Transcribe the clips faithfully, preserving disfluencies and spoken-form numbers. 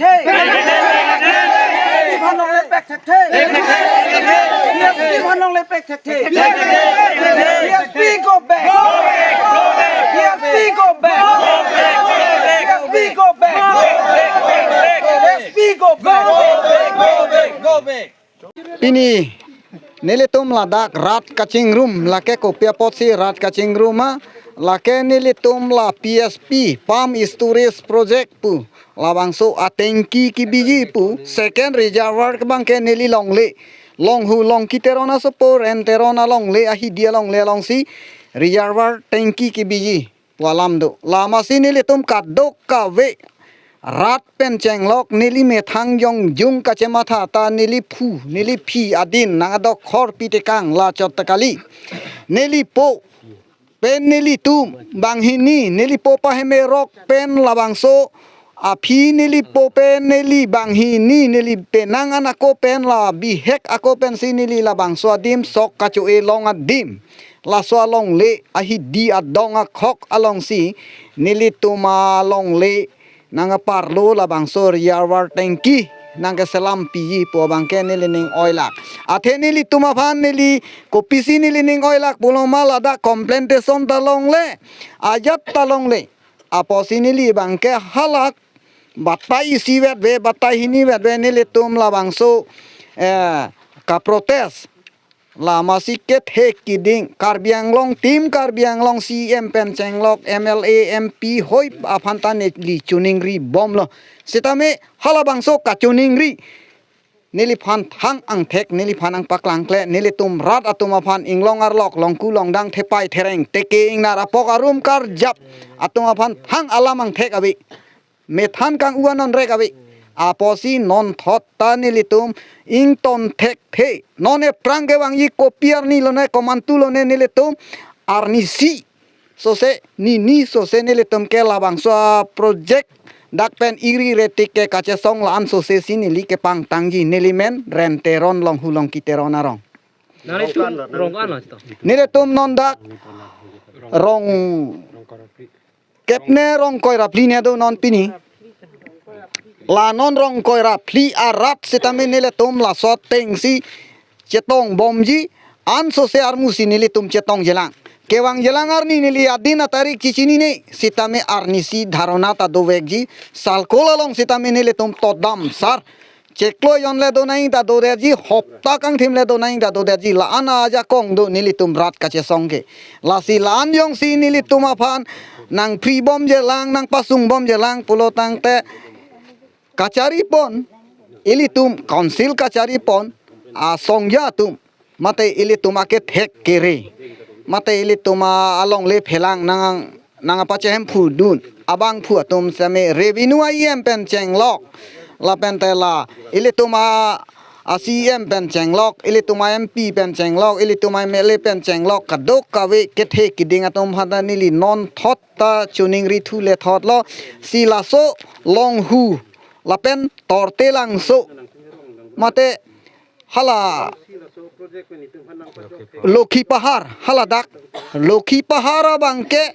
thekthe. B S P aphan longle pek thekthe. B S P aphan longle pek thekthe. B S P go back. B S P go back. B S P go back. B S P go back. Pini nelitum ladak rat kachingrum, lake kopi apotsi rat kachingrum ma, lake nelitum la P S P, Pump Storage Project pu labangso atengki kebiji pu, second reservoir abangke neli longle, Longhu Longki Teron asopo, Ren Teron alongle, ahidi alongle alongsi reservoir tengki kebiji pu alam do. Lamasi nelitum kadokave rat pen chenglok, neli methang jongjung kachematha ta neli phu, neli phi adin nang adokhor pitekang la chot ta kali. Neli po pen nelitum banghini, neli po pahemerok pen labangso aphi, neli po pen neli banghini, neli penang an ako pen la bihek ako pensi neli labangso adim sok kacho-e long adim, laso alongle, ahidi adong akhok alongsi nelitum alongle nang aparlo labangso reservoir tengki nang keselam piji pu abangke neli ning oilak. Athe nelitum aphan neli kopisi neli ning oilak pulo ma, ladak compensation ta longle, ajat ta longle. Apotsi neli abangke halak batai isi vetve, batai hini vetve nelitum labangso, eh, kaprotest. Lamasi kethe kiding Karbi Anglong, team Karbi Anglong C E M pen chenglok, M L A, M P hoi aphan ta neli choningri bomlo. Sitame halabangso kachoningri neliphan thang angthek, neliphan nangpaklang kle, nelitum rat atum aphan inglong arlok, longku longdang, thepai thereng, teke ingnar, apok arum karjap atum aphan thang alam angthek ave. Methan kang-u anon rek ave. Apotsi non thot ta nelitum ington thekthe. Non ephrang kevangji kopi arni lone, komantu lone nelitum arnisi sose, nini sose nelitum ke labangso project dak pen iri retik ke kachesong la-an sose si neli kepangtangji, neli men Ren Teron, Longhu Longki Teron arong. Nang itu rong ko-an lo to? Nelitum non dak rong kepne rong koi ra phli ne do non pini. La non rong koi ra phli arat sitame nelitum laso atengsi chetong bomji, ansose armusi nelitum chetongjelang. Kevangjelang arni neli adin atarik chechinine, sitame arnisi dharna ta dovekji, salkol along sitame nelitum totdam sar. Chiklo jon le do nang ta dodetji, hopta kangthim le do nang ta dodetji, la-an ajakong do nelitum rat kachesong ke. Lasi la-an jongsi nelitum aphan nangphribomjelang, nangpasungbomjelang pulo tangte kacharipon, ilitum council kacharipon asongja atum, mate ilitum akethek kere, mate ilitum a-, alongle phelang nang, nang apachehemphu dun abangphu atum sitame revenue a-E M pen chenglok, lapente la ilitum a, a-C E M pen chenglok, ilitum a-M P pen chenglok, ilitum a-M L A pen chenglok, kadokave kethe kiding atum aphan ta neli non thot ta choningri thu le thotlo, si laso Longhu lapen Tortelangso, mate hala Lokhi Pahar, haladak Lokhi Pahar abangke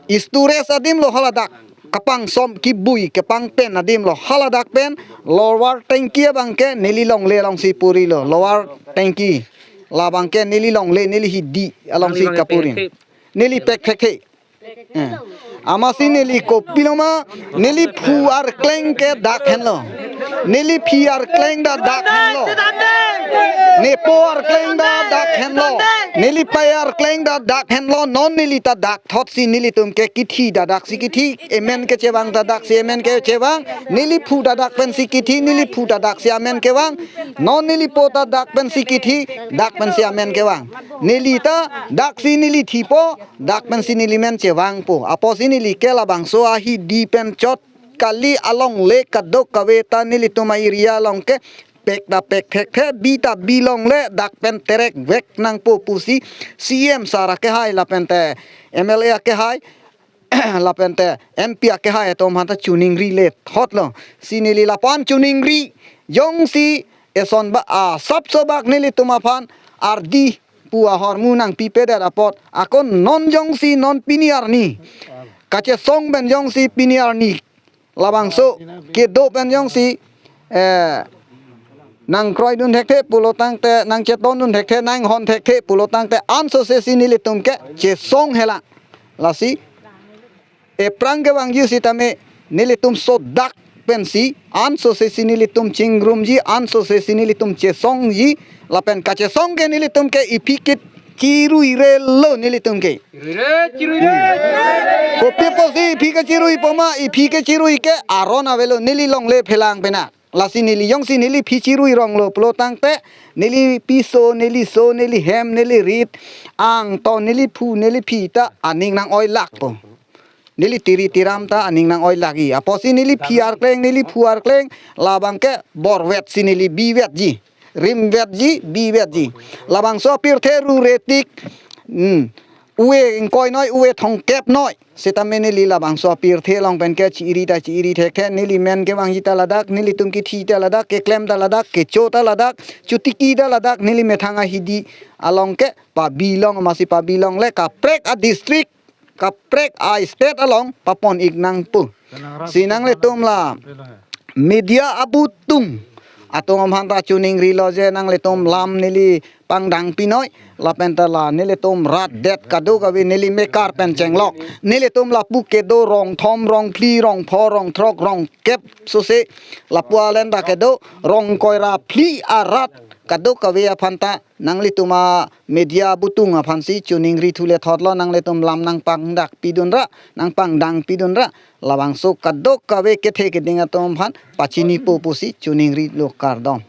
storage adim lo, haladak kapangsom kibui kepangpen adim lo, haladak pen lower tanki abangke neli longle alongsi purilo, lower tanki labangke neli longle, neli hidi alongsi kapurin. Neli pek thekthe. Eh. Amatsi neli kopilo ma, neli phu arkleng ke dak henlo. Neli phi arkleng ta dak henlo. Nepo arkleng ta dak henlo. Neli pei arkleng ta dak henlo. Non neli ta dak thotsi nelitum ke kithi ta daksi kithi, amen kechevang ta daksi amen kechevang. Neli phu ta dak pensi kithi, neli phu ta daksi amen kevang. Non neli po ta dak pensi kithi, dak pensi amen kevang. Neli ta daksi neli thipo, dak pensi neli men chevangpo. Apotsi neli ke labangso ahidi pen chot kali, alongle kadokave ta nelitum a-area along ke pek ta pek thekthe, bi ta bi longle, dak pen terek vek nangpo pusi C E M sir akehai lapente M L A akehai lapente M P akehai atum aphan ta choningri le thotlo. Si neli lapu-an choningri jongsi eson ba, a, sapso bak nelitum aphan ardi pu ahormu nangpipedet apot, ako non jongsi non pini arni kachesong pen jongsi pini arni labangso kedo pen jongsi, eh, nangkroidun thekthe pulo tangte, nangchetondun thekthe, nanghon thekthe pulo tangte, ansose si nelitum ke chesong helang. Lasi, ephrang kevangji sitame, nelitum sodak pensi, ansose si nelitum chingrumji, ansose si nelitum chesongji, lapen kachesong ke nelitum ke iphi ke chiruirelo nelitum ke. Chiruire, chiruire. Kopi apotsi iphi kechirui poma, iphi kechirui ke aron avelo neli longle phelang pena. Lasi neli jongsi neli phi chirui ronglo pulo tangte, neli piso, neli so, neli hem, neli rit, angton, neli phu, neli phi ta aning nang-oilakpo. Neli tiri tiram ta aning nang-oilakji. Apotsi neli phi arkleng, neli phu arkleng, labang ke borvet si neli bivetji, rimvetji, bivetji. Labangso apirthe ru retik, hmm, uve ingkoi noi, uve thomkep noi. Sitame neli labangso apirthe along pen ke chiri ta chiri thekthe, neli men kevangji ta ladak, nelitum kithi ta ladak, keklem ta ladak, kecho ta ladak, chotiki ta ladak, neli methang ahidi along ke pabilong, masi pabilong le kaprek a-district, kaprek a-state along papon-ik nangpo. Si nanglitum la media abutung atum aphan ta choningrilo je nanglitum lam neli pangdang pinoi, lapen ta la nelitum rat det kadokave neli mekar pen chenglok. Nelitum lapu kedo rong thom, rong phli, rong pho, rong throk, rong kep sose lapu alen ta kedo rong ingkoi ra phli arat kadokave aphan ta nanglitum a-media abutung aphansi choningri thule thotlo, nanglitum lam nangpangdak pidunra, nangpangdang pidunra, labangso kadokave kethe keding atum aphan pachinipo pusi choningrilo, kardom.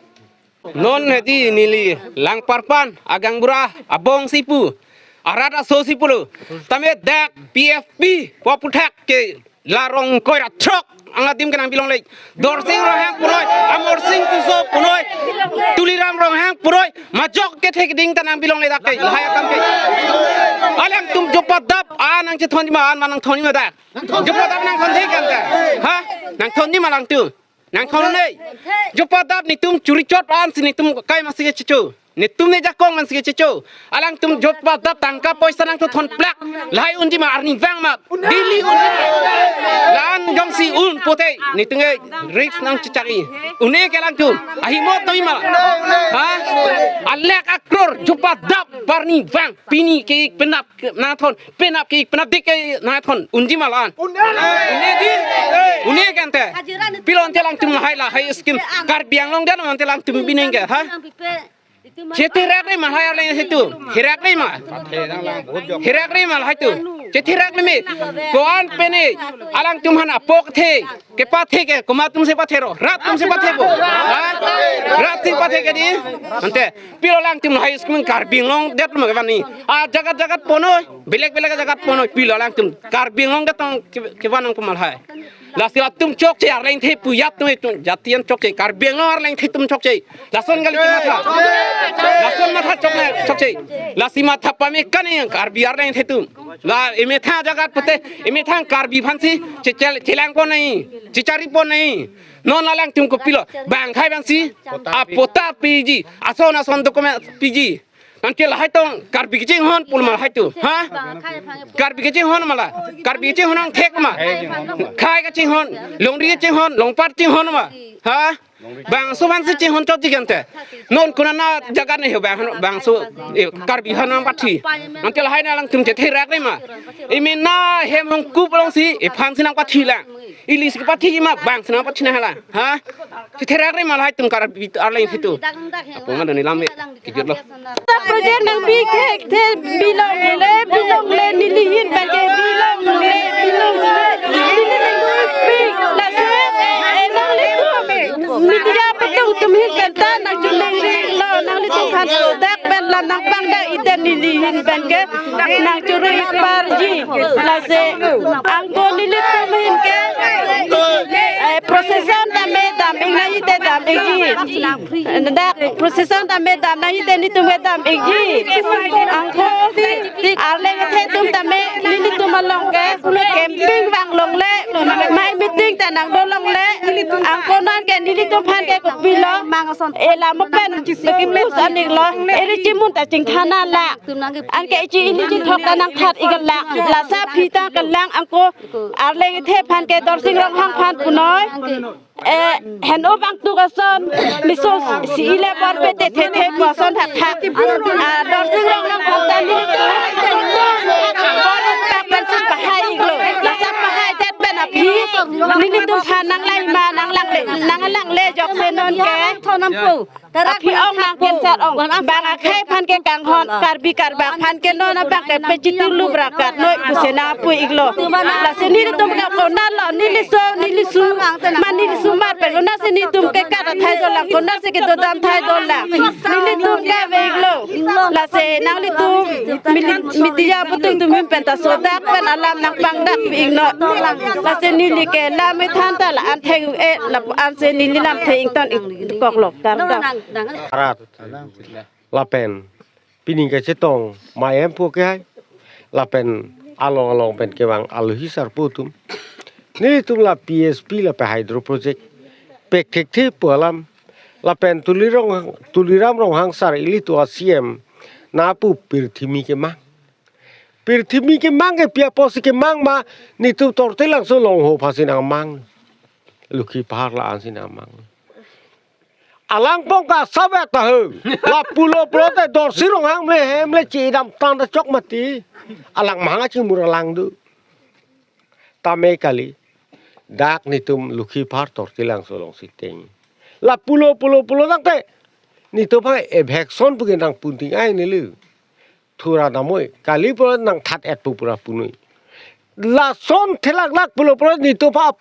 Non hedi neli Langparpan agaonbura abongsi pu, arat asosi pulo. Tame dak P F P pu aphuthak ke la rong ingkoi ra throk ang adim ke nangpilongle. Dorsing Ronghang punoi, Amarsing Tisso punoi, Tuliram Ronghang punoi, majok kethe keding ta nangpilongle dak ke, lahai akam ke. Alangtum jopadap, ah, nangchethonji ma, ah, ma nangthonji ma dak. Jopadap nangthon thek kan ta. Ha? Nangthonji ma alangtum. Nangthon ne. Jopadap netum churi chot ansi netum kai masi kechecho. Netum ne jakong masi kechecho. Alangtum jopadap tangka poisa nangthon plak. Lahai unji ma arnivang ma. Daily unji ma. La-an jongsi un pote netum ke risk nangchechari. Une ke alangtum. Ahimot noi ma. Ha? Alakh akror jopadap arnivang. Pini ke-ik penap nangthon, penap ke-ik penapdik ke nangthon, unji ma la-an. Une di, une kan te. Pilo ante alangtum lahai lahai scheme Karbi Anglong dan ante alangtum bining ke, ha? Chetherakre ma lahai arleng hitu. Herakre ma. Herakre ma lahai tu. Chetherakre me. Ko-an pene alangtum aphan apok the. Kepathe ke, komat atumsi pathero, rat atumsi pathebo. Ha? Rat si pathe ke di. Ante, pilo alangtum lahai scheme Karbi Anglong det ma kevang ni. Ah, jagat jagat ponoi, belek belek jagat ponoi, pilo alangtum Karbi Anglong det tong ke-, kevang nangpo ma lahai. Lasi latum chokche arleng the pu, jat atum itum, jati an chokche, Karbi Anglong arleng the atum chokche. Lason kali matha. Lason matha chokche, chokche. Lasi matha pame kani Karbi arleng the atum. La emethang jagat pute, emethang Karbi aphansi che-, che-, chelangpon nai, checharipon nai. Non alangtum kopilo, bang khai bangsi, ah, patta piji, ason ason document piji. Nangke lahai tong Karbi kachinghon pu ma lahai tu. Ha? Karbi kachinghon ma la. Karbi kachinghon nangthek ma. Khai kachinghon, longri kachinghon, longpat chinghon ma. Ha? Bangso aphansi chinghon chot ji kan te. Non konat jagat ne ho bang, bangso, eh, Karbi aphan nangpathi. Ante lahai na alangtum chetherakre ma. Emena hem hongkup alongsi ephansi nangpathi lang. Ili si pathi ma bangsi nangpathi na hala. Ha? Chetherakre ma lahai atum Karbi arleng hitu. Apo ma doni lam me. Kijut lo. Project nangpi thekthe, bilongle, bilongle neli ahin pen ke bilongle, bilongle. Neli ahin pen ke lasi, eh, nanglitum media atum atum ahin pen ta nangchoningri lo, nanglitum aphan sodak pen la nangpangdak ite neli ahin pen ke nangchoroi parji. Lasi anke nelitum ahin ke, eh, procession tame Dam ik nangji te dam ikji. Dak procession tame dam nangji te nelitum ke dam ikji. Anke arleng athe atum tame nelitum along ke camping vang longle, mai meeting ta nangdo longle. Anke non ke nelitum aphan ke kopilo. E lam pen ke pus aning lo. Eri chimun ta chingthana la. Anke ichi ili chithok ta nangthat ik la. Lasi aphi ta kelang anke arleng athe aphan ke Dorsing Ronghang aphan punoi. Eh, hen-o bangtuk ason, miso si ile bor pete thethe pu ason thakthak. Ah, Dorsing Ronghang aphan ta nelitum bor tak pen si pahai iklo. Lasi pahai det pen aphi nelitum aphan nanglai ma nanglangle, nanglangle jokse non ke. Aphi ong nangkensat ong. Bang akhei aphan ke kanghon, Karbi Karbak aphan ke non abang ke pechitu lubra kat noi pusi nangpu iklo. Lasi nelitum ke konat lo, neliso, nelisu, ma nelisu mar pen konatsi nelitum ke kat athai dolang, konatsi kedo dam thai dolang. Nelitum ke ave iklo. Lasi nanglitum mili-, media aputhak atum ahin pen ta sodak pen alam nangpangdak pi iknon. Lasi neli ke lam ethan ta la-an theng-e, la-an si neli lamthe ington ik-, koklok kardom. Arat. Lapen pining kachetong mai em pu ke hai. Lapen along along pen kevang alohi sarpo atum. Nelitum la P S P lapen hydro project pek thekthe pu alam. Lapen Tulirong, Tuliram Ronghang sar ilitum a-C M nangpu pirthimi kemang. Pirthimi kemang ke pi apotsi kemang ma, nelitum Tortilangso Longho aphansi nangmang. Lokhi Pahar la-ansi nangmang. Alang pong ka sabe ta he. La pulo pulo te Dorsing Ronghang mele hem le chidam tang ta chok mati. Alang mahang achimur alang do. Tame kali. Dak nelitum Lokhi Pahar Tortilangso alongsi teng. La pulo pulo pulo tangte nelitum aphan eviction pu ke nangpun ting ai neli. Thura damnoi. Kali pulo nangthat et pu pura punoi. Lason thelaklak pulo pulo nelitum aphan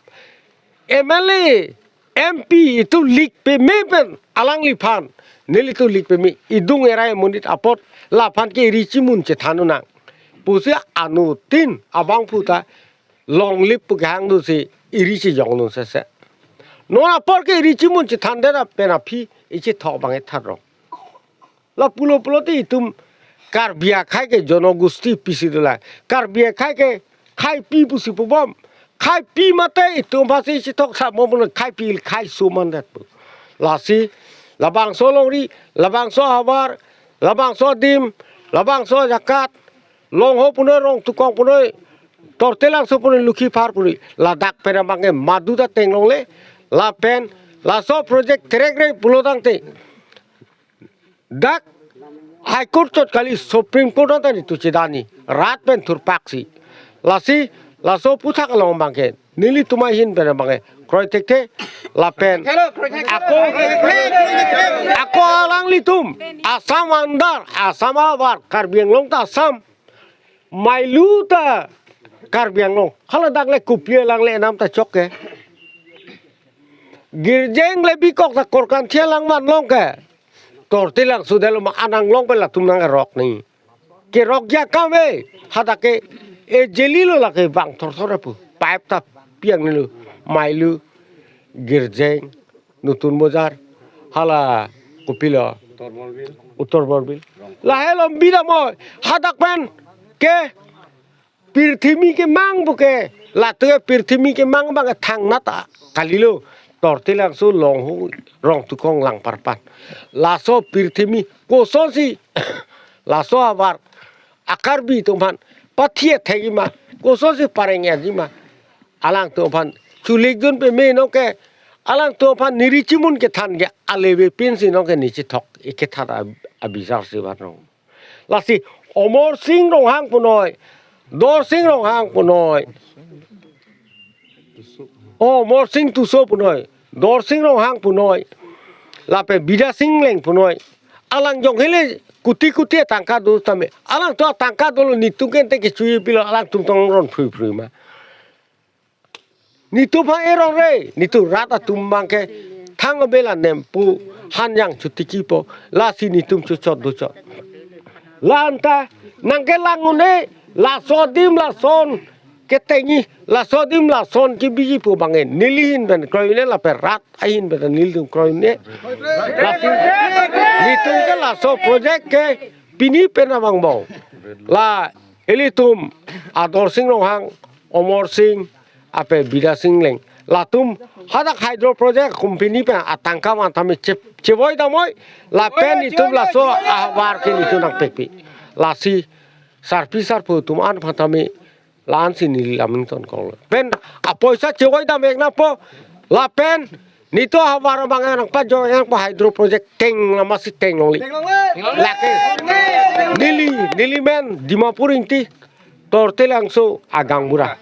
M L A, M P itum lik peme pen alangliphan. Nelitum lik peme idung erai monit apot laphan ke eri chimun chethan nang. Pusi anuttin abangphu ta longlip pu kehang dosi eri chejong dun sese. Non apor ke eri chimun chethan det pen aphi ichethok abang ethat rong. La pulo pulo te itum Karbi akhei ke jonogosti pisi dolang. Karbi akhei ke khaipi pusi pubom. Khaipi mate itum aphansi chethok sa mo pulo khaipi khaiso mandet pu. Lasi labangso longri, labangso ahavar, labangso adim, labangso ajakat, Longho punoi, Rongtukong punoi, Tortilangso punoi, Lokhi Pahar punoi. Ladak pen abang ke madu ta tenglongle. Lapen laso project therekre pulo tangte dak High Court chot kali Supreme Court anta nelitum chedani. Rat pen thurpaksi. Lasi laso aputhak along abang ke nelitum ahin pen abang ke kroi thekthe lapen ako, ako alanglitum Assam andar, Assam ahavar, Karbi Anglong ta Assam, mailu ta Karbi Anglong. Hala dak le kopi alang le enam ta chok ke. Girjeng le bikok ta Korkanthi alang van long ke. Tortilangso delo ma anang long pe latum nang rok ni. Kerok ja kave, hadak ke ejeli lo lake bang thorthor apu. Pipe ta pi angnelo, mailu, Girjeng, Nutun Bojar, hala kopilo, Uttor Borbil. Lahelo bida mo, hadak pen ke pirthimi kemang pu ke, latum ke pirthimi kemang abang ke thangnat kalilo. Tortilangso, Longho, Rongtukong, Langparpan. Laso pirthimi kosonsi laso ahavar a-Karbi atum aphan pathe thekji ma, kosonsi pareng-etji ma, alangtum aphan chulik dun peme nonke, alangtum aphan neri chimun kethan ke aleve pinsi nonke neli chethok ikethat ab-, abizar si van rong. Lasi Omor Sing Ronghang punoi, Dorsing Ronghang punoi, Omor Sing Tisso punoi, Dorsing Ronghang punoi, lapen Bidya Sing Engleng punoi. Alang jong hele kuti kuti tangka do tame. Alang to tangka dolo, nelitum ke ante kechoji pilo, alangtum tong ron phrui phrui ma. Nelitum aphan erong re, nelitum rat atum abang ke thang abela nempo, hanjang chotiki po, lasi nelitum chochot dochot. La anta nangkelang un-e, laso adim lason ketengji, laso adim lason kebiji pu abang ke neli ahin pen kroi un-e, lapen rat ahin pen nelitum kroi un-e. Lasi nelitum ke laso project ke pini pen abang bau, la ilitum Ador Sing Ronghang, Omor Sing, lapen Bidya Sing Engleng, latum hadak hydro project company pen atangka van tame che-, chevoi damnoi, lapen itum laso ahavar ke nelitum nangpekpi. Lasi sarpi sarpo atum an aphan tame la-ansi neli lamington kong lo. Pen apoisa chevoi dam-ik nangpo, lapen nelitum ahavar abang nangpajok nangpo, hydro project teng lamasi teng longle. Lake neli, neli men Dimapur Ingti, Tortilangso agaonbura.